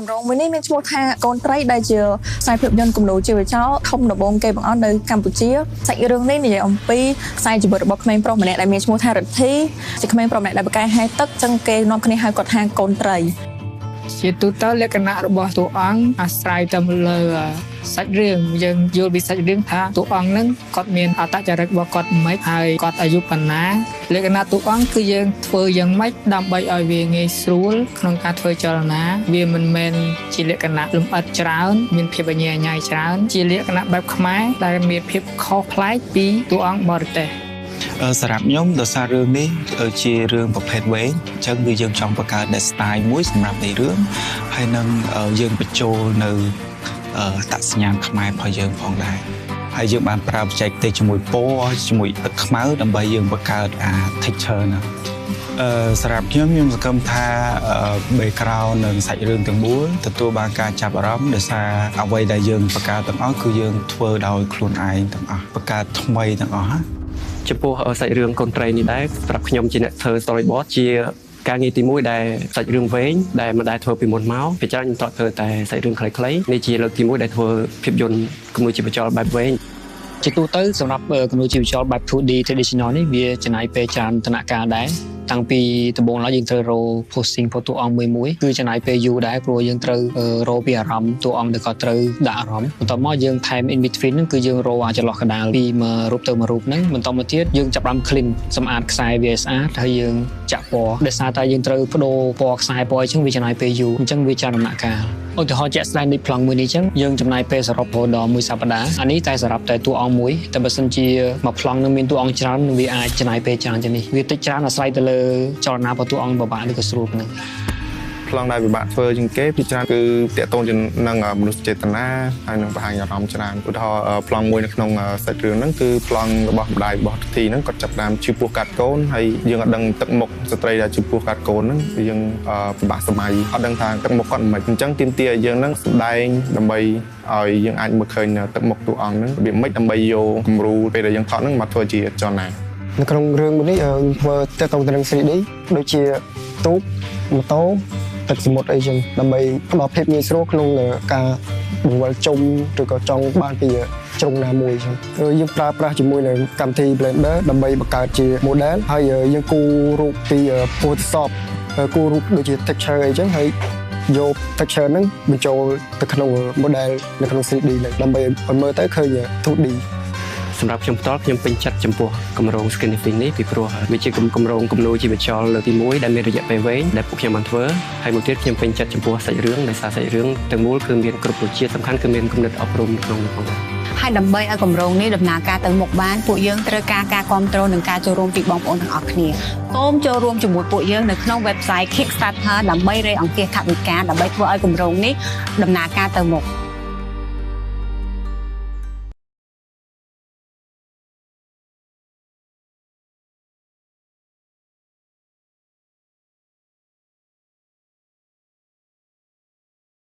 ម្រងមួយនេះមានឈ្មោះថាកូនត្រីដែលជាខ្សែភាពយន្តគំនូរជីវចលធំដំបូងគេបង្អស់នៅកម្ពុជាសាច់រឿងនេះនិយាយអំពីខ្សែជីវិតរបស់ក្មេងប្រុសម្នាក់ដែលមានឈ្មោះថារិទ្ធីជាក្មេងប្រុសម្នាក់ដែលបកកែហែទឹកចឹងគេនាំគ្នាហៅគាត់ថាកូនត្រី ជាទូទៅលក្ខណៈរបស់តួអង្គអាស្រ័យទៅលើសាច់រឿងយើងយល់ពីសាច់រឿងថាតួអង្គហ្នឹងគាត់មានអត្តចរិតរបស់គាត់មិនហើយគាត់អាយុប៉ុណ្ណាលក្ខណៈតួអង្គគឺយើងធ្វើយ៉ាងម៉េចដើម្បីឲ្យវាងាយស្រួលក្នុងការធ្វើចលនាវាមិនមែនជាលក្ខណៈលម្អិតច្រើនមានភាពញ៉ៃញ៉ៃច្រើនជាលក្ខណៈបែបខ្មែរដែលមានភាពខុសប្លែកពីតួអង្គបរទេស សម្រាប់ខ្ញុំដោយសាររឿងនេះជារឿងប្រភេទវែងអញ្ចឹងគឺយើងចង់បង្កើត style មួយសម្រាប់នៃរឿងហើយនឹងយើងបញ្ចូលនៅអត្តសញ្ញាណខ្មែររបស់យើងផងដែរហើយយើងបានប្រើបច្ចេកទេសជាមួយពណ៌ជាមួយទឹកខ្មៅដើម្បីយើងបង្កើតអា texture ហ្នឹងសម្រាប់ខ្ញុំខ្ញុំសង្ឃឹមថា background និងសាច់រឿងទាំងមូលទទួលបានការចាប់អារម្មណ៍ដោយសារអ្វីដែលយើងបង្កើតទាំងអស់គឺយើងធ្វើដោយខ្លួនឯងទាំងអស់បង្កើតថ្មីទាំងអស់ណា ចំពោះសាច់រឿងកូនត្រីនេះដែរសម្រាប់ខ្ញុំជាអ្នកធ្វើ storyboard ជាការងារទី1ដែលសាច់រឿងវែងដែលមិនដែលធ្វើពីមុនមកពីច្រើនខ្ញុំធ្លាប់ធ្វើតែសាច់រឿងខ្លីៗនេះជាលើកទី1ដែលធ្វើភាពយន្តគំនូរជីវចលបែបវែង ជាទូទៅសម្រាប់គំនូរជីវចលបែប 2D traditional នេះវាចំណាយពេលច្រើនដំណាក់កាលដែរតាំងពីដំបូងឡើយយើងត្រូវរក posing របស់តួអង្គមួយមួយគឺចំណាយពេលយូរដែរព្រោះយើងត្រូវរកពីអារម្មណ៍តួអង្គដែលគាត់ត្រូវដាក់អារម្មណ៍បន្ទាប់មកយើងថែម in between ហ្នឹងគឺយើងរកអាចន្លោះកណ្ដាលពីមួយរូបទៅមួយរូបហ្នឹងបន្តមកទៀតយើងចាប់ផ្ដើម clean សម្អាតខ្សែវាឲ្យស្អាតហើយយើងចាក់ពណ៌ដោយសារតែយើងត្រូវបដូរពណ៌ខ្សែពណ៌អញ្ចឹងវាចំណាយពេលយូរអញ្ចឹងវាច្រើនដំណាក់កាលឧទាហរណ៍ជាក់ស្ដែងដូចប្លង់មួយនេះអញ្ចឹងយើងចំណាយពេលសរុបរហូតដល់មួយសប្តាហ៍អានេះតែសម្រាប់តែតួអង្គមួយតែបើសិនជាមួយប្លង់នឹងមានតួអង្គច្រើនវាអាចចំណាយពេលច្រើនជាងនេះវាតិចច្រើនអាស្រ័យទៅលើចលនារបស់តួអង្គពិបាកឬក៏ស្រួលប៉ុណ្ណឹង ប្លង់ដែលពិបាកធ្វើជាងគេពីច្រើនគឺតាក់ទងនឹងមនុស្សចេតនាហើយនឹងបង្ហាញអារម្មណ៍ច្រើនឧទាហរណ៍ប្លង់មួយនៅក្នុងសាច់រឿងហ្នឹងគឺប្លង់របស់ម្ដាយរបស់ធីហ្នឹងគាត់ចាប់ផ្ដើមឈឺពោះកាត់កូនហើយយើងអត់ដឹងទឹកមុខស្ត្រីដែលឈឺពោះកាត់កូនហ្នឹងយើងពិបាកសម័យអត់ដឹងថាទឹកមុខគាត់មិនអញ្ចឹងទាមទារឲ្យយើងហ្នឹងសម្ដែងដើម្បីឲ្យយើងអាចមើលឃើញទឹកមុខតួអង្គហ្នឹងរបៀបម៉េចដើម្បីយកគំរូពេលដែលយើងថតហ្នឹងមកធ្វើជាចលនា នៅក្នុងរឿងមួយនេះខ្ញុំធ្វើទាក់ទងទៅនឹង 3D ដូចជាទូកម៉ូតូទឹកសមុទ្រអីចឹងដើម្បីផ្ដល់ភាពងាយស្រួលក្នុងការបង្វិលជុំឬក៏ចង់បានពីជ្រុងណាមួយចឹងយើងប្រើប្រាស់ជាមួយនឹងកម្មវិធី Blender ដើម្បីបង្កើតជា model ហើយយើងគូររូបពី Photoshop គូររូបដូចជា texture អីចឹងហើយយក texture ហ្នឹងបញ្ចូលទៅក្នុង model នៅក្នុង 3D ហ្នឹងដើម្បីឲ្យមើលទៅឃើញ 2D សម្រាប់ខ្ញុំផ្ទាល់ខ្ញុំពេញចិត្តចំពោះគម្រោង Skin Lifting នេះពីព្រោះវាជាគម្រោងគំនូរជីវចលលើកទី1ដែលមានរយៈពេលវែងដែលពួកខ្ញុំបានធ្វើហើយមួយទៀតខ្ញុំពេញចិត្តចំពោះសាច់រឿងដោយសារសាច់រឿងទាំងមូលគឺមានគ្រប់រសជាតិសំខាន់គឺមានគំនិតអប់រំក្នុងនោះផងដែរ ហើយដើម្បីឲ្យគម្រោងនេះដំណើរការទៅមុខបានពួកយើងត្រូវការការគ្រប់គ្រងនិងការចូលរួមពីបងប្អូនទាំងអស់គ្នាសូមចូលរួមជាមួយពួកយើងនៅក្នុង website Kickstarter ដើម្បីរៃអង្គាសថវិកាដើម្បីធ្វើឲ្យគម្រោងនេះដំណើរការទៅមុខ។